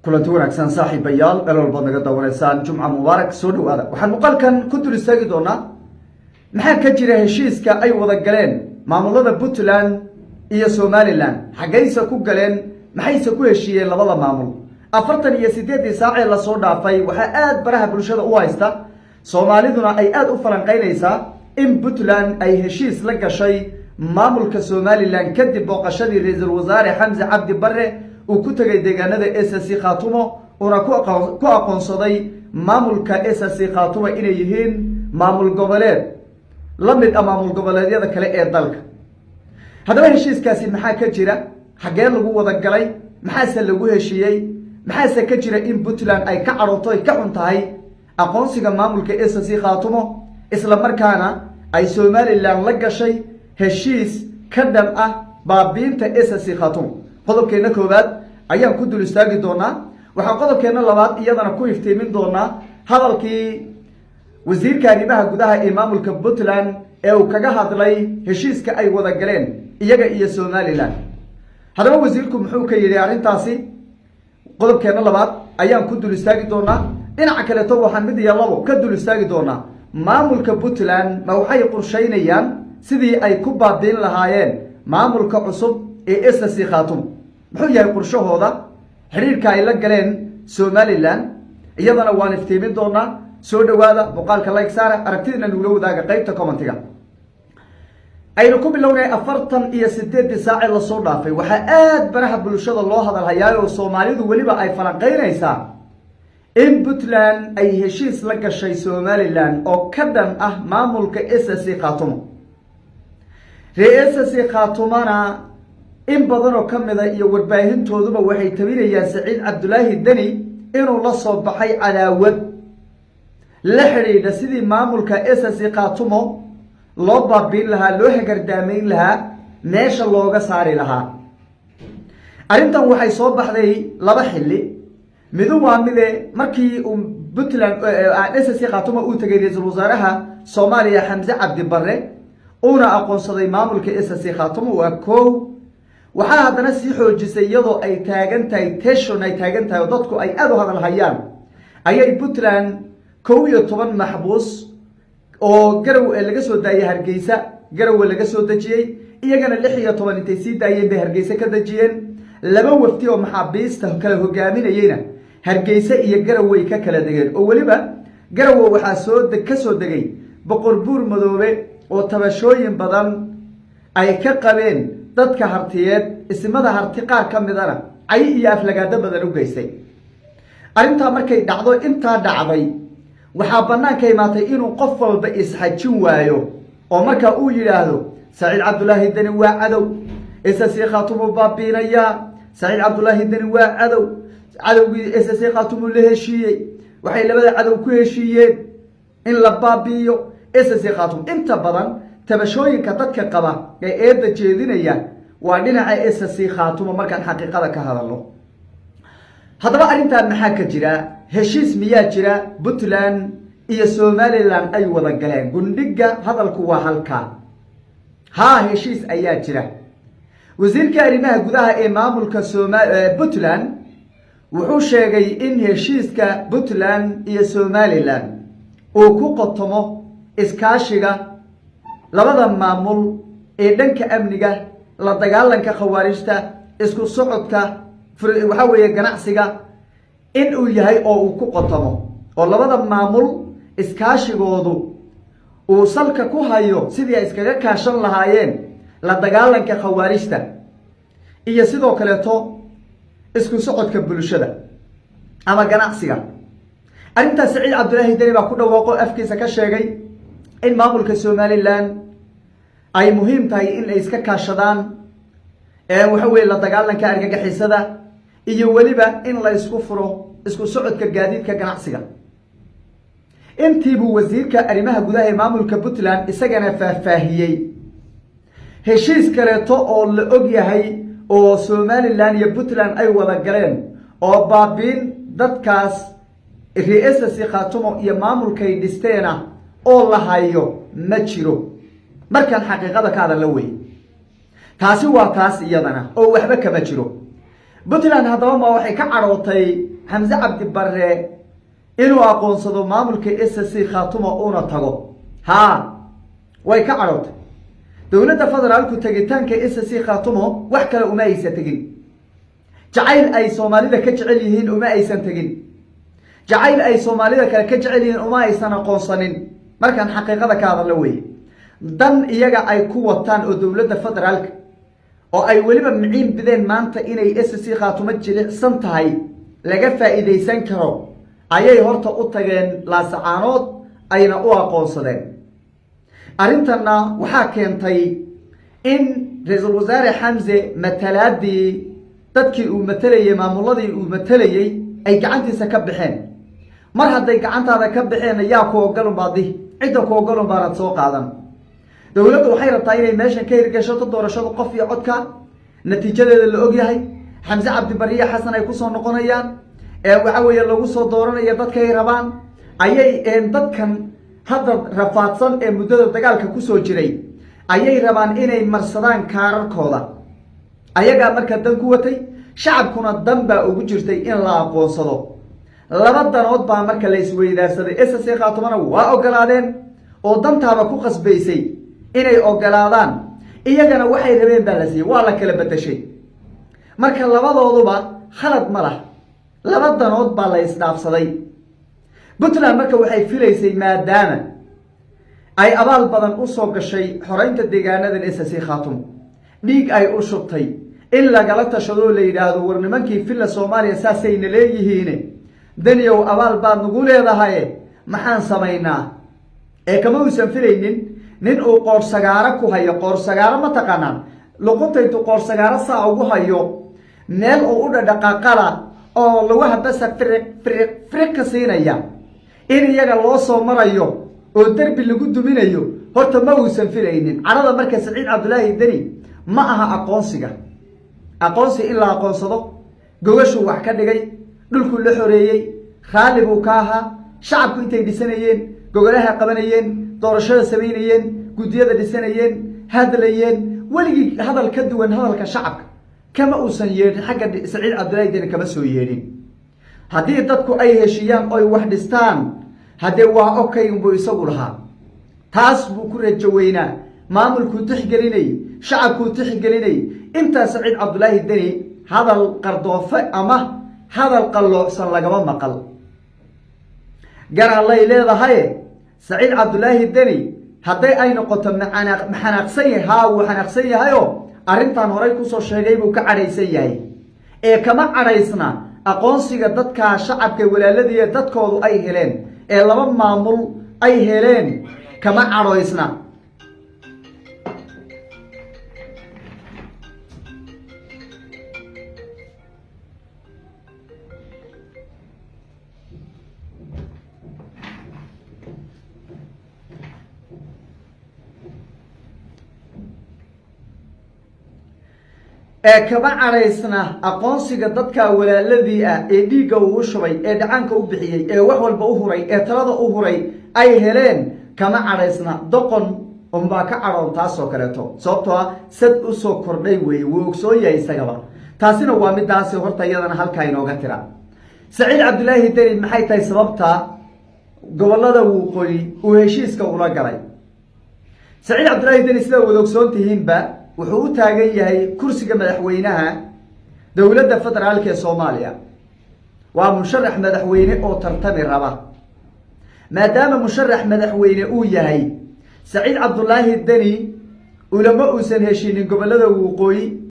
Kulanti wanaagsan, saaxiibayaal, meel walbaad naga daawanaysaan, Jumca mubaarak, soo dhawaada. Waxaan muuqaalkan ku dul istaagi doonaa maxaa ka jira heshiiska ay wada galeen maamulada Puntland iyo Somaliland. Xaggayse ku galeen? Maxayse ku heshiiyeen labada maamul? 48-dii saacee lasoo dhaafay waxaa aada baraha bulshada u haysta, Soomaaliduna ay aada u falanqaynaysaa, in Puntland ay heshiis la gashay maamulka Somaliland kadib booqashadii Ra-iisul Wasaare Xamse Cabdi Barre uu ku tegay deegaanada SSC Khaatumo, uuna ku aqoonsaday maamulka SSC Khaatumo inay yihiin maamul goboleed la mid ah maamul goboleedyada kale ee dalka. Haddaba heshiiskaasi maxaa ka jira? Xaggee lagu wada galay? Maxaase lagu heshiiyey? Maxaase ka jira in Puntland ay ka cadhooto, ay ka xun tahay aqoonsiga maamulka SSC Khaatumo, isla markaana ay Somaliland la gashay heshiis ka dhan ah baabiinta SSC Khaatumo? Qodobkeenna koowaad ayaan ku dul istaagi doonaa. Waxaan qodobkeenna labaad iyadana ku iftiimin doonaa hadalkii wasiirka arrimaha gudaha ee maamulka Puntland ee uu kaga hadlay heshiiska ay wada galeen iyaga iyo Somaliland. Haddaba wasiirku muxuu ka yidhi arrintaasi? Qodobkeenna labaad ayaan ku dul istaagi doonaa. Dhinaca kaleeto waxaan mid iyo labo ka dul istaagi doonaa maamulka Puntland ma waxay qorshaynayaan sidii ay ku baabiin lahaayeen maamulka cusub ee SSC Khaatumo? Muxuu yahay qorshahooda xidhiirka ay la galeen Somaliland? Iyadana waan iftiimin doonaa. Soo dhawaada, muuqaalka like saara, aragtidina nugula wadaaga qeybta commentiga. Aynu ku bilownay. 48-dii saacee lasoo dhaafay waxaa aada baraha bulshada loo hadalhayaa oo Soomaalidu weliba ay falanqeynaysaa in Puntland ay heshiis la gashay Somaliland oo ka dhan ah maamulka SSC Khaatumo. Ree SSC Khaatumana in badan oo ka mida iyo warbaahintooduba waxay tabinayaan Saciid Cabdulaahi Deni inuu la soo baxay cadaawad la xidhiidha sidii maamulka SSC Khaatumo loo baabiin lahaa, loo hagardaamayn lahaa, meesha looga saari lahaa. Arrintan waxay soo baxday laba xilli. Midu waa mide, markii uu Puntland SSC Khaatumo uu tegay Ra-iisul Wasaaraha Soomaaliya Xamse Cabdi Barre, uuna aqoonsaday maamulka SSC Khaatumo, waa kow. Waxaa haddana sii xoojisay, iyadoo ay taagan tahay tension, ay taagan tahay oo dadku ay aada u hadal hayaan, ayay Puntland 11 maxbuus oo Garow laga soo daayay Hargeysa, Garowe laga soo dejiyey, iyagana 16 intay sii daayeen bay Hargeysa ka dejiyeen. Laba wafdi oo maxaabiista kala hogaaminayeyna Hargeysa iyo Garowe ka kala degeen, oo weliba Garowe waxaa soo ka soo degay Boqor Buur Madoobe oo tabashooyin badan ay ka qabeen dadka Hartiyeed, ismada Harti qaar ka midana cay iyo aflagaado badan u geystay. Arrintaa markay dhacdo, intaa dhacday, waxaa banaanka imaatay inuu qof walba isxajin waayo oo marka uu yidhaahdo Saciid Cabdulaahi Deni waa cadow, SSC Khaatumuu baabiinayaa, Saciid Cabdulaahi Deni waa cadow, cadowgii SSC Khaatumuu la heshiiyey, waxay labada cadow ku heshiiyeen in la baabiiyo SSC Khaatum. Inta badan tabashooyinka dadka qaba ee eedda jeedinaya waa dhinaca SSC Khaatumo markaan xaqiiqada ka hadalno. Haddaba arrintaa maxaa ka jira? Heshiis miyaa jira Puntland iyo Somaliland ay wada galeen? Gundhiga hadalku waa halkaa. Haa, heshiis ayaa jira. Wasiirka arrimaha gudaha ee maamulka Puntland wuxuu sheegay in heshiiska Puntland iyo Somaliland uu ku qotomo iskaashiga labada maamul ee dhanka amniga, la dagaalanka khawaarijta, isku socodka, waxaa weeye ganacsiga in uu yahay oo uu ku qotomo, oo labada maamul iskaashigoodu uu salka ku hayo sidii ay iskaga kaashan lahaayeen la dagaalanka khawaarijta iyo sidoo kaleeto isku socodka bulshada ama ganacsiga. Arrintaas Saciid Cabdulaahi Deni baa ku dhawaaqo, afkiisa ka sheegay in maamulka Somaliland ay muhiim tahay in ay iska kaashadaan waxa weye la dagaalanka argagixisada iyo weliba in la isku furo isku socodka gaadiidka ganacsiga. Intiibuu wasiirka arrimaha gudaha ee maamulka Puntland isagana faahfaahiyey. Heshiis kaleeto oo la og yahay oo Somaliland iyo Puntland ay wada galeen oo baabiin dadkaas SSC Khaatumo iyo maamulkay dhisteena oo la hayo ma jiro, markaan xaqiiqada ka hadalla wey. Taasi waa taas iyadana oo waxba kama jiro. Puntland haddaba ma waxay ka cadhootay Xamse Cabdi Barre inuu aqoonsado maamulka SSC Khaatumo uuna tago. Haa, way ka cadhootay dowladda federaalku tegitaanka SSC Khaatumo. Wax kale uma aysan tegin, jacayl ay Soomaalida ka jecel yihiin uma aysan tegin, jacayl ay Soomaalida kale ka jecel yihiin uma aysan aqoonsanin. Markaan xaqiiqada ka hadallo weeye, dan iyaga ay ku wataan oo dowladda federaalka oo ay weliba miciin bideen maanta inay SSC Khaatumo jilicsan tahay, laga faa'iidaysan karo, ayay horta u tageen Laasacaanood ayna u aqoonsadeen. Arrintanna waxaa keentay in Ra-iisul Wasaare Xamse matalaadii dadkii uu matelayey, maamuladii uu matelayey, ay gacantiisa ka baxeen. Mar hadday gacantaada ka baxeen, yaa ku ogolun baad dihi, cidda ku ogolun baanad soo qaadan. Dowladdu waxay rabtaa inay meeshan ka hirgashato doorashada qof iyo codka, natiijadeeda la ogyahay, Xamse Cabdibariye Xasan ay kusoo noqonayaan, ee waxa weeye lagu soo dooranaya dadkay rabaan. Ayay dadkan hadda rafaadsan ee muddada dagaalka kusoo jiray ayay rabaan inay marsadaan kaararkooda. Ayagaa marka dan ku watay, shacabkuna dan baa ugu jirtay in la aqoonsado. Laba danood baa marka la isweydaarsaday. SSC Khaatumana waa ogolaadeen oo dantaaba ku qasbaysay inay ogolaadaan, iyagana waxay rabeen baa la siiyey, waa la kala bedeshay. Marka labadooduba khalad ma lah, laba danood baa la isdhaafsaday. Puntland marka waxay filaysay, maadaama ay abaal badan usoo gashay xoreynta deegaanadan SSC Khaatumo, dhiig ay u shubtay, in lagala tashadoo la yidhaahdo: "War nimankii Villa Soomaaliya saasayna leeyihiine, Daniyow, abaal baad nagu leedahaye, maxaan samaynaa?" Ee kama uusan filaynin nin uu qoorsagaaro ku hayo. Qoorsagaaro ma taqaanaan? Luqunta intuu qoorsagaaro saa ugu hayo, meel uu u dhadhaqaaqala oo lagu habasa firiq firiq firiq ka siinaya, in iyaga loo soo marayo oo derbi lagu duminayo, horta ma uusan filaynin. Carada marka Saciid Cabdulaahi Deni ma aha aqoonsiga. Aqoonsi in la aqoonsado, gogashuu wax ka dhigay, dhulkuu la xoreeyey, raalli buu ka ahaa. Shacabku intay dhisanayeen, gogolaha qabanayeen, doorashada samaynayeen, guddiyada dhisanayeen, hadlayeen, weligii hadal ka duwan hadalka shacabka kama uusan yeedhin. Xagga Saciid Cabdulaahi Deni kama soo yeedhin. Haddii dadku ay heshiiyaan oy wax dhistaan, haddee waa okay unbuu isagu lahaa. Taas buu ku rajo weynaa, maamulkuu tixgelinay, shacabkuu tixgelinay. Intaa Saciid Cabdulaahi Deni hadal qardoofe ama hadal qalloocsan lagama maqal. Garallay leedahay Saciid Cabdulaahi Deni. Hadday ay noqoto ma xanaaqsan yahay? Haa, wuu xanaaqsan yahayo arrintan horay kusoo sheegay buu ka cadhaysan yahay, ee kama cadhaysna aqoonsiga dadkaa shacabka walaaladiiya dadkoodu ay heleen ee laba maamul ay heleen, kama cadhoysna. Ee kama cadhaysna aqoonsiga dadka walaaladii ah ee dhiigga uu shubay, ee dhacaanka u bixiyey, ee wax walba u huray, ee talada u huray ay heleen, kama cadhaysna. Doqon unbaa ka cadhoon taasoo kaleeto, sababtoo ah sad usoo kordhay weeye, wuu ogsoon yahay isagaba. Taasina waa midaasi. Horta iyadana halkaa inooga tira. Saciid Cabdulaahi Deni maxay tahay sababta gobolada waqooyi uu heshiiska ula galay? Saciid Cabdulaahi Deni, sidaa wada ogsoon tihiinba, wuxuu u taagan yahay kursiga madaxweynaha dowladda federaalka ee Soomaaliya. Waa musharax madaxweyne oo tartami raba. Maadaama musharax madaxweyne uu yahay Saciid Cabdulaahi Deni, ulama uusan heshiinin gobolada waqooyi.